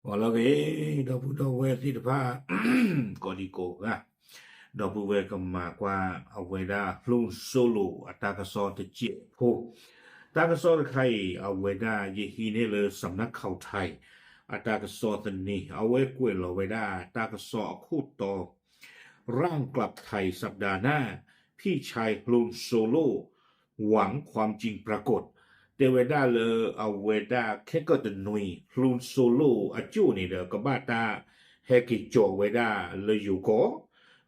ဂီၤလၢအဂ့ၤ ဒီပုၢ်ဒီဝဲၢ်သ့ၣ်တဖၣ် ကိးဒံကိးဂၤ, ဒီပုၢ်ဝဲၢ်ကမၤကွၢ်အဝဲဒၣ် Hun Solo အတၢ်ကစီၣ်တစဲးဖိ, တၢ်ကစီၣ်တခါအံၤ အဝဲဒၣ်ယဟံးန့ၢ်လၢ စဲးနၢၣ်ခီၣ်ထံး အတၢ်ကစီၣ်သန့, အဝဲကွဲးလီၤဝဲဒၣ်တၢ်ကစီၣ်အခိၣ်တီ ร่างกลับไทยสัปดาห์หน้า พี่ชาย Hun Solo หวังความจริงปรากฏ တဲဝဲဒၣ်လၢအဝဲဒၣ်ခဲကၢၣ်တနွံ Hun Solo အကၠိၣ်န့ၣ်ဒီး ကဘၣ်တၢ်ဟဲက့ၤကၠီၤဝဲဒၣ်လၢယိၤကီၢ်,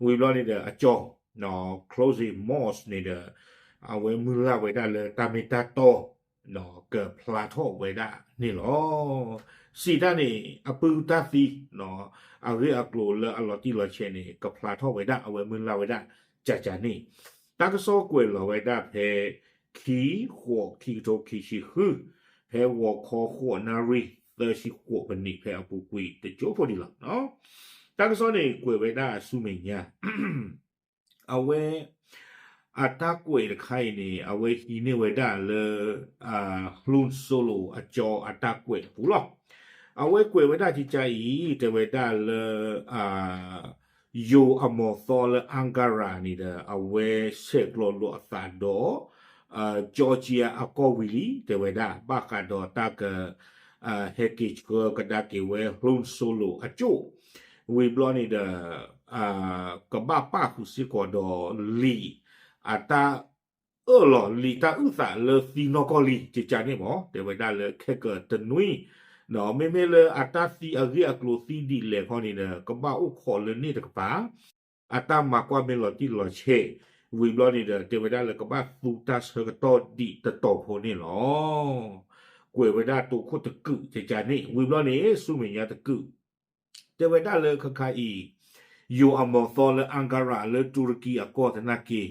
ဝံၤဘျီန့ၣ်ဒီးအကၠီ Closing Mos န့ၣ်ဒီး အဝဲမုၢ်လၢ်ဝဲဒၣ်လၢတၢ်မ့ၢ်တၢ်တီ ကဖျါထီၣ်ဝဲဒၣ်န့ၣ်လီၤ. စံးတၢ်န့ၣ် အပုၢ်တၢ်သံ အဂ့ၢ်အကျိၤလၢအလီၤတံၢ်လီၤဆဲးန့ၣ် ကဖျါထီၣ်ဝဲဒၣ် အဝဲမုၢ်လၢ်ဝဲဒၣ် ကကန့ၣ်, တၢ်ကစီၣ်ကွဲးလီၤဝဲဒၣ်ဖဲ ခံဃိး ခံကထိခံဆံဃု, ဖဲဂီၤခီဃိးနၣ်ရံၣ် သၢဆံဃိးမံးနံး ဖဲအပူၤကွံာ်တကၠိဖိဒံးလီၤ. တၢ်ကစီၣ်န့ၣ် ကွဲးဝဲဒၣ်ဆူမဲာ်ညါ အဝဲ အတၢ်ကွဲးတခါအံၤန့ၣ် အဝဲဟံးန့ၢ်ဝဲဒၣ်လၢ Hun Solo အကၠီအတၢ်ကွဲးအပူၤလီၤ. အဝဲကွဲးဝဲဒၣ်ကကအံၤ တဲဝဲဒၣ်လၢ ယိၤအမီၤသီလၢ Ankara န့ၣ်ဒီး အဝဲဆဲးကျိးလိာ်အသးဒီး Georgia အကီၢ်ဝံၤလံ တဲဝဲဒၣ် ဘၣ်ဃးဒီးတၢ်က ဟဲက့ၤဆှၢကဒါက့ၤဝဲ Hun Solo အကၠိၣ်, ဝံၤဘျီန့ၣ်ဒီး ကဘၣ်ပၣ်ဃုာ်စ့ၢ်ကီးဒီးလံာ် အတၢ်အၢၣ်လီၤ လံာ်တၢ်အုၣ်သးလၢသံနီၢ်ကီၢ်လံ ကကန့ၣ်မ့ၢ် တဲဝဲဒၣ်လၢခဲကၢၣ်တနွံ, မ့မ့ၢ်လၢအတၢ်သံအဂ့ၢ်အကျိၤသံဒ်လဲၣ်ခီန့ၣ်ဒီး ကဘၣ်အိၣ်ခိးလၢန့ၣ်တကပၤ အတၢ်မၤကွၢ်မ့ၢ်လီၤတံၢ်လီၤဆဲး, ဝံၤဘျီန့ၣ်ဒီး တဲဝဲဒၣ်လၢကဘၣ်သူတၢ်ဆၢကတီၢ်ဒံးတတီၤဖိန့ၣ်လီၤ. ကွဲးဝဲဒၣ်တိခိၣ်တကုာ်ကကန့ၣ် ဝံၤဘျီန့ၣ် ဆူမဲာ်ညါတကုာ် တဲဝဲဒၣ်လၢခါခါအံၤ ယိၤအမီၤသီလၢ Ankara လၢတူရကံအကီၢ်သနာ်က့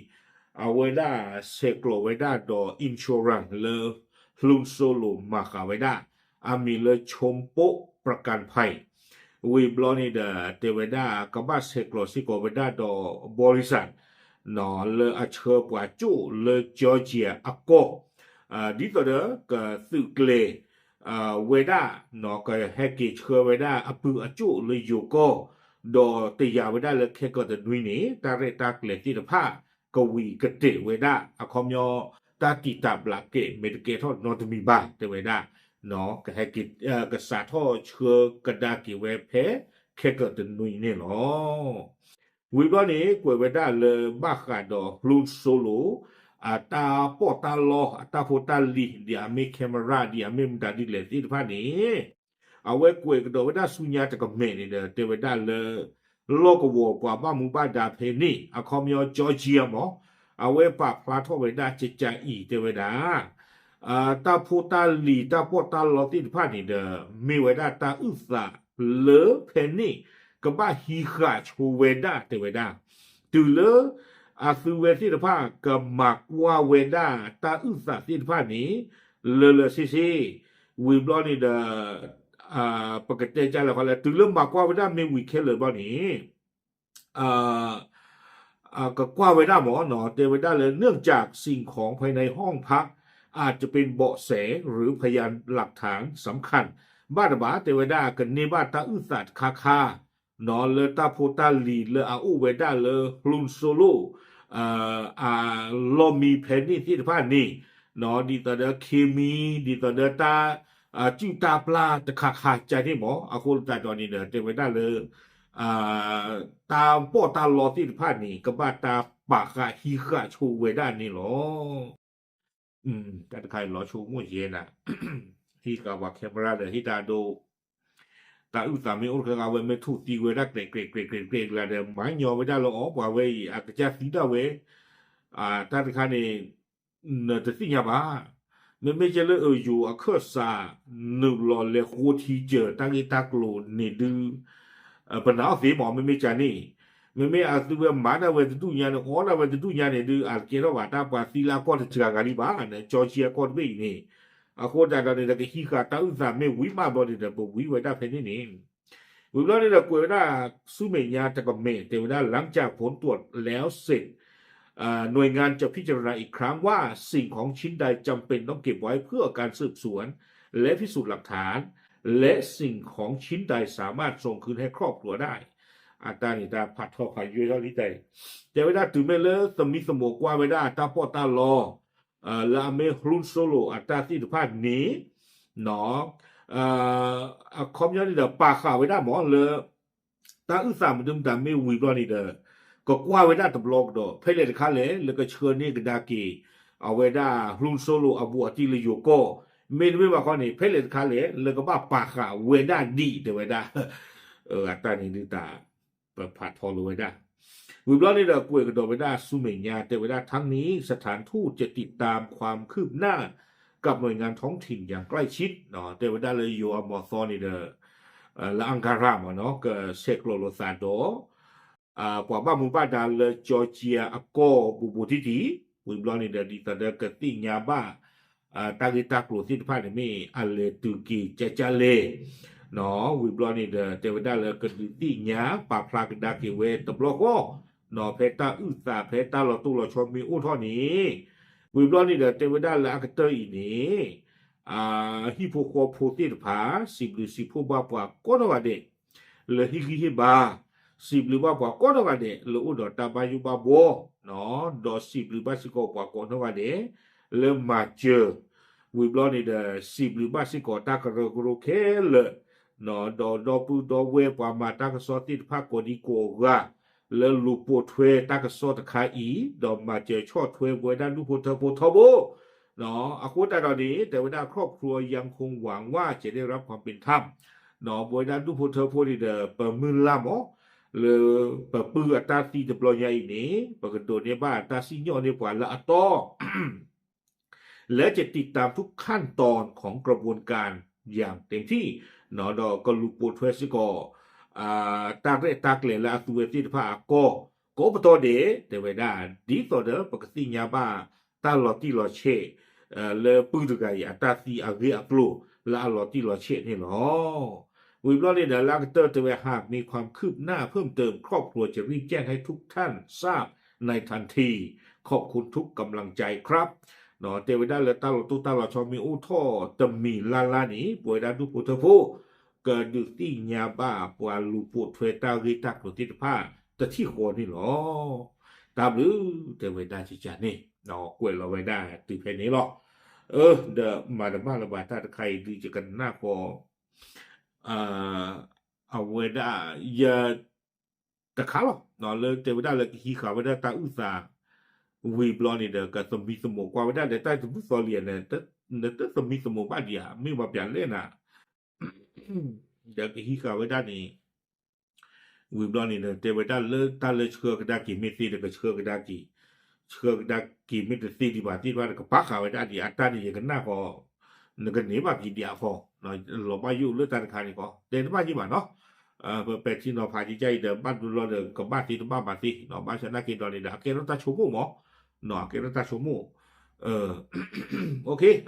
အဝဲဒၣ်ဆဲးကျိးဝဲဒၣ်ဒီး insurance လၢ Hun Solo မၤဃာ်ဝဲဒၣ် အမံၤလၢ Chompo Prakan Phai ဝံၤဘျီန့ၣ်ဒီး တဲဝဲဒၣ်ကဘၣ်ဆဲးကျိးစ့ၢ်ကီးဝဲဒၣ်ဒီး ဘီရံစၢၣ် လၢအဆှၢပှၤကၠိၣ်လၢ Georgia အကီၢ် ဒ်သိးဒီးကသုးကျဲၤ ဝဲဒၣ် ကဟဲက့ၤဆှၢဝဲဒၣ်အပုၢ်အကၠိၣ်လၢယိၤကီၢ်, ဒီးတယာ်ဝဲဒၣ်လၢခဲကၢၣ်တနွံန့ၣ် တၢ်ရဲၣ်တၢ်ကျဲၤသ့ၣ်တဖၣ် ကဝံၤကတဲာ်ဝဲဒၣ် အခီပညီ တၢ်တံာ်တာ်ဘျးကဲး မ့ၢ်တကဲထီၣ်နီတမံၤဘၣ် တဲဝဲဒၣ် ကဟဲက့ၤ ကစးထီၣ်ဆှၢကဒါက့ၤဝဲဖဲခဲကၢၣ်တနွံန့ၣ်လီၤ. ဝံၤဘျီန့ၣ် ကွဲးဝဲဒၣ်လၢဘၣ်ဃးဒီး Hun Solo အတၢ်ပီးတၢ်လီ အတၢ်ဖိတၢ်လံၤ ဒ်အမ့ၢ် camera ဒ်အမ့ၢ်မတၤဒ်လဲၣ်သ့ၣ်တဖၣ်န့ၣ် အဝဲကွဲးကဒီးဝဲဒၣ်ဆူညါတကမဲာ်န့ၣ်ဒီး တဲဝဲဒၣ်လၢ လီၢ်ကဝီၤပှၤဘၣ်မူဘၣ်ဒါဖဲန့ၣ် အခီပညီ Georgia မ့ၢ် အဝဲပာ်ဖျါထီၣ်ဝဲဒၣ်ကကအံၤ တဲဝဲဒၣ် တၢ်ဖိတၢ်လံၤ တၢ်ပီးတၢ်လီသ့ၣ်တဖၣ်န့ၣ်ဒီး မ့ၢ်ဝဲဒၣ်တၢ်အုၣ်သးလၢဖဲန့ၣ် ကဘၣ်ဟံးဃာ်ဆိဝဲဒၣ် တဲဝဲဒၣ် တုၤလၢအသုဝဲသ့ၣ်တဖၣ် ကမၤကွၢ်ဝဲဒၣ်တၢ်အုၣ်သးသ့ၣ်တဖၣ်န့ၣ် လၢာ်လၢာ်ဆ့ဆ့, ဝံၤဘျီန့ၣ်ဒီး ပကတဲကလဲၤဃီလဲၣ် တုၤလၢမၤကွၢ်ဝဲဒၣ်မ့ၢ်ဝံၤခဲလၢာ်ဘျီန့ၣ် ကကွၢ်ဝဲဒၣ်မ့ၢ်နီၤ တဲဝဲဒၣ်လၢ เนื่องจากสิ่งของภายในห้องพัก อาจจะเป็นเบาะแสหรือพยานหลักฐานสำคัญ ဘၣ်တဘၣ် တဲဝဲဒၣ်ကန့ၢ်ဘၣ်တၢ်အုၣ်သးတခါခါ လၢတၢ်ဖိတၢ်လံၤလၢအအိၣ်ဝဲဒၣ်လၢ Hun Solo အလီၢ်မံဖဲန့ၣ်သ့ၣ်တဖၣ်န့ၣ် ဒ်သိးဒီး เคมี ဒ်သိးဒီးတၢ် စုၣ်တၢ်ပျၢ်တခါခါကန့ၣ်မ့ၢ် အဃိသတးဒီးန့ၣ်ဒီး တဲဝဲဒၣ်လၢ တၢ်ပီးတၢ်လီသ့ၣ်တဖၣ်န့ၣ် ကဘၣ်တၢ်ပာ်ဃာ်ဟံးဃာ်ဆိဝဲဒၣ်န့ၣ်လီၤ. တၢ်တခါအံၤလီၤဆိကမိၣ်ယဲနၤ ဟံးဃာ်ပှၤ camera ဒီးဟ့ၣ်တၢ်ဒိ တၢ်အုၣ်သးမ့ၢ်အိၣ်တခါခါ အဝဲမ့ၢ်ထူၣ်သံဝဲဒၣ် ကြဲးကြဲးကြဲးကြဲးကြဲးလၢဒီး မၤညီဝဲဒၣ်လၢအီၤ ပှၤဝဲအံၤ အကစၢ်သံဒၣ်ဝဲ တၢ်တခါန့ၣ် နတသ့ၣ်ညါဘၣ်. မ့မ့ၢ်ကဲလၢအယိၤအခၢၣ်စး နုာ်လီၤလဲၤဃိထံစၢၤ တၢ်ဂ့ၢ်တၢ်ကျိၤန့ၣ်ဒုး ပနာ်အီၤသ့မ့ၢ် မ့မ့ၢ်ကန့ၣ် မ့မ့ၢ်အသုဝဲမၤဒၣ်ဝဲတဒူၣ်ညါန့ၣ် အီဒၣ်ဝဲတဒူၣ်ညါန့ၣ်ဒုး အတကဲထီၣ်ဘၣ် တၢ်ပှၤသံလၢအကီၢ်တစှၤဂၤလံဘၣ် ကၠီကံအကီၢ်တဘ့ၣ်အံၤန့ၣ် အဃိသတးဒီးန့ၣ်ဒီး ကဟံးဃာ်တၢ်အုၣ်သးမ့ၢ်ဝံၤမးဘျီန့ၣ်ဒီး ပဝံဝဲဒၣ်ဖဲန့ၣ်န့ၣ် ဝံၤဘျီန့ၣ်ဒီး ကွဲးဝဲဒၣ်ဆူမဲာ်ညါတကမဲာ် တဲဝဲဒၣ် หลังจากผลตรวจแล้วเสร็จ หน่วยงานจะพิจารณาอีกครั้งว่าสิ่งของชิ้นใดจำเป็นต้องเก็บไว้เพื่อการสืบสวนและพิสูจน์หลักฐาน และสิ่งของชิ้นใดสามารถส่งคืนให้ครอบครัวได้ အတၢ်န့ၣ်တၢ်ဖးထီဖးယွဲထီၣ်လံတၢ်အံၤ တဲဝဲဒၣ်တုၤမ့ၢ်လၢသမံသမိးကွၢ်ဝဲဒၣ်တၢ်ပီးတၢ်လီ လၢအမ့ၢ် Hun Solo အတၢ်သ့ၣ်တဖၣ်န့ၣ် အခီပညီန့ၣ်ဒီး ပာ်ဃာ်ဝဲဒၣ်မ့ၢ်လၢ တၢ်အုၣ်သးမနုၤမတၤမ့ၢ်ဝံၤဘျီန့ၣ်ဒီး ကကွၢ်ဝဲဒၣ်တဘျီကဒီး ဖဲလဲၣ်တခါလဲၣ် လၢကဆှၢန့ၢ်ကဒါက့ၤ အဝဲဒၣ် Hun Solo အဘူးအတံၢ်လၢယိၤကီၢ် မ့တမ့ၢ်ဘၣ်ခီန့ၣ် ဖဲလဲၣ်တခါလဲၣ် လၢကဘၣ်ပာ်ဃာ်ဝဲဒၣ်ဒံး တဲဝဲဒၣ် အတၢ်န့ၣ်ဒုးတၢ် ပဖးထီလိာ်ဝဲဒၣ် ဝံၤဘျီန့ၣ်ဒီး ကွဲးကဒီးဝဲဒၣ်ဆူမဲာ်ညါ တဲဝဲဒၣ် ทั้งนี้สถานทูตจะติดตามความคืบหน้ากับหน่วยงานท้องถิ่นอย่างใกล้ชิด တဲဝဲဒၣ်လၢယိၤအမီၤသီန့ၣ်ဒီး လၢ Ankara မ့ၢ်နီၤ ကဆဲးကျိးလိာ်သးဒီး ပှၤဘၣ်မူဘၣ်ဒါလၢ Georgia အကီၢ်ဘူးဘူးတံၢ်တံၢ် ဝံၤဘျီန့ၣ်ဒီး ဒ်သိးဒီးကသ့ၣ်ညါဘၣ် တၢ်ဂ့ၢ်တၢ်ကျိၤသ့ၣ်တဖၣ်န့ၣ်မ့ၢ် အလဲၤတုၤက့ၤကကလဲၣ် ဝံၤဘျီန့ၣ်ဒီး တဲဝဲဒၣ်လၢကဒုးသ့ၣ်ညါပာ်ဖျါကဒါက့ၤဝဲတဘျီဃီ ဖဲတၢ်အုၣ်သးဖဲတၢ်လီၤတိၢ်လီၤဆီမ့ၢ်အိၣ်ထီၣ်န့ၣ် ဝံၤဘျီန့ၣ်ဒီး တဲဝဲဒၣ်လၢအကတၢၢ်အံၤန့ၣ် ဟံၣ်ဖိဃီဖိသ့ၣ်တဖၣ် စံးဘျုးစံးဖှိၣ်ဘၣ်ပှၤကိးနီၢ်ဂၤဒဲး လၢဟ့ၣ်ဂံၢ်ဟ့ၣ်ဘါ စံးဘျုးဘၣ်ပှၤကိးနီၢ်ဂၤဒဲး လၢအိၣ်ဒီးတၢ်ဘၣ်ယိၣ်ဘၣ်ဘှီ ဒီးစံးဘျုးဘၣ်စ့ၢ်ကီးပှၤကိးနီၢ်ဂၤဒဲး လၢမၤစၢၤ ဝံၤဘျီန့ၣ်ဒီး စံးဘျုးဘၣ်စ့ၢ်ကီးတၢ်ကရၢကရိခဲလၢာ် ဒီးဒီပုၢ်ဒီဝဲၢ်ပှၤမၤတၢ်ကစီၣ်သ့ၣ်တဖၣ်ကိးဒံကိးဂၤ လၢလူၤပိာ်ထွဲတၢ်ကစီၣ်တခါအံၤ ဒီးမၤစၢၤဆီၣ်ထွဲပဝဲဒၣ်ဒူၣ်ဖိထၢဖိထီဘိ အဃိသတးဒီးန့ၣ် တဲဝဲဒၣ် ครอบครัวยังคงหวังว่าจะได้รับความเป็นธรรม ပဝဲဒၣ်ဒူၣ်ဖိထၢဖိန့ၣ်ဒီး ပမုၢ်လၢ်မး လၢပပုၢ်အတၢ်သံတဘျီညါအံၤန့ၣ် ပကဒိးန့ၢ်ဘၣ်တၢ်စံၣ်ညီၣ်န့ၢ်ပှၤလၢအတီ และจะติดตามทุกขั้นตอนของกระบวนการอย่างเต็มที่ ဒီးကလူၤပိာ်ထွဲစ့ၢ်ကီး တၢ်ရဲၣ်တၢ်ကျဲၤလၢအသူဝဲသ့ၣ်တဖၣ်အကီၢ် ကိးပတီၢ်ဒဲး တဲဝဲဒၣ် ဒ်သိးဒီး ပကသ့ၣ်ညါဘၣ်တၢ်လီၤတံၢ်လီၤဆဲး လၢပုၢ်တဂၤအံၤ အတၢ်သံအဂ့ၢ်အကျိၤ လၢအလီၤတံၢ်လီၤဆဲးန့ၣ်လီၤ. ဝံၤဘျီန့ၣ်ဒီး လၢအကတၢၢ်တဲဝဲ หากมีความคืบหน้าเพิ่มเติม ครอบครัวจะรีบแจ้งให้ทุกท่านทราบในทันที ขอบคุณทุกกำลังใจครับ တဲဝဲဒၣ်လၢတၢ်လီၤတိၢ်တၢ်လီၤဆီမ့ၢ်အိၣ်ထီၣ်တမံၤလၢ်လၢ်န့ၣ် ပဝဲဒၣ်ဒူၣ်ဖိထၢဖိ ကဒုးသ့ၣ်ညါဘၣ်ပှၤလူၤပိာ်ထွဲတၢ်ဂ့ၢ်တၢ်ကျိၤသ့ၣ်တဖၣ်တထံၣ်ဃီန့ၣ်လီၤ. တၢ်ဘျုး တဲဝဲဒၣ်ကကန့ၣ် ကွဲးလီၤဝဲဒၣ်တုၤဖဲန့ၣ်လီၤ. အၢ ဒီးမၤတဘၣ်လၢၤဘၣ်တၢ်တခါအံၤဒုးယကနၣ်ဃီ အဝဲဒၣ်ယ တခါလီၤ လၢတဲဝဲဒၣ်လၢကဟံးဃာ်ဝဲဒၣ်တၢ်အုၣ်သး ဝံၤဘျီန့ၣ်ဒီး ကသမံသမိးကွၢ်ဝဲဒၣ်ဒီးတၢ်တဘူၣ်သီလံဧါ နတသမံသမိးဘၣ်ဒံးဧါ မ့ၢ်ဘၣ်ပျးလဲၣ်နၤ ဒီးကဟံးဃာ်ဝဲဒၣ်န့ၣ် ဝံၤဘျီန့ၣ်ဒီး တဲဝဲဒၣ်လၢတၢ်လၢဆှၢကဒါက့ၤမ့ၢ်သ့ဒီးကဆှၢကဒါက့ၤ, ဆှၢကဒါက့ၤမ့ၢ်တသ့ဒံးဘၣ်သ့ၣ်တဖၣ်ဒီးကပာ်ဃာ်ဝဲဒၣ်ဒံး အတၢ်န့ၣ်ယကနၣ်ဃီ နကန့ၢ်ဘၣ်က့ၤဒံးအဃီ, လီၤဘၣ်ယိၣ်လၢတၢ်တခါန့ၣ်ဃီ တဲတဘၣ်ယံၤဘၣ်နီၤ, ပပဲာ်ထံနီၤဖးကကါအံၤဒီး ဘၣ်ဒိလီၤဒီးကဘၣ်သ့တဘၣ်ဘၣ်သ့, ဘၣ်ဆၣ်သနာ်က့ဒီးန့ၣ်ဒီး အကဲထီၣ်တၢ်ဆိကမိၣ်မး, အကဲထီၣ်တၢ်ဆိကမိၣ်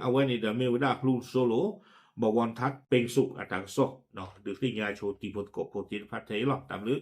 အဝဲန့ၣ်ဒီးမ့ၢ်ဝဲဒၣ် ဖျူၣ်စိလိၤ ဘဝီထၢ်ပ့ၣ်စူး အတၢ်ကစီၣ်, ဒုးသ့ၣ်ညါဆိတံၤဖိသကိးဖိသ့ၣ်တဖၣ်ထဲအံၤလီၤ. တၢ်ဘျုး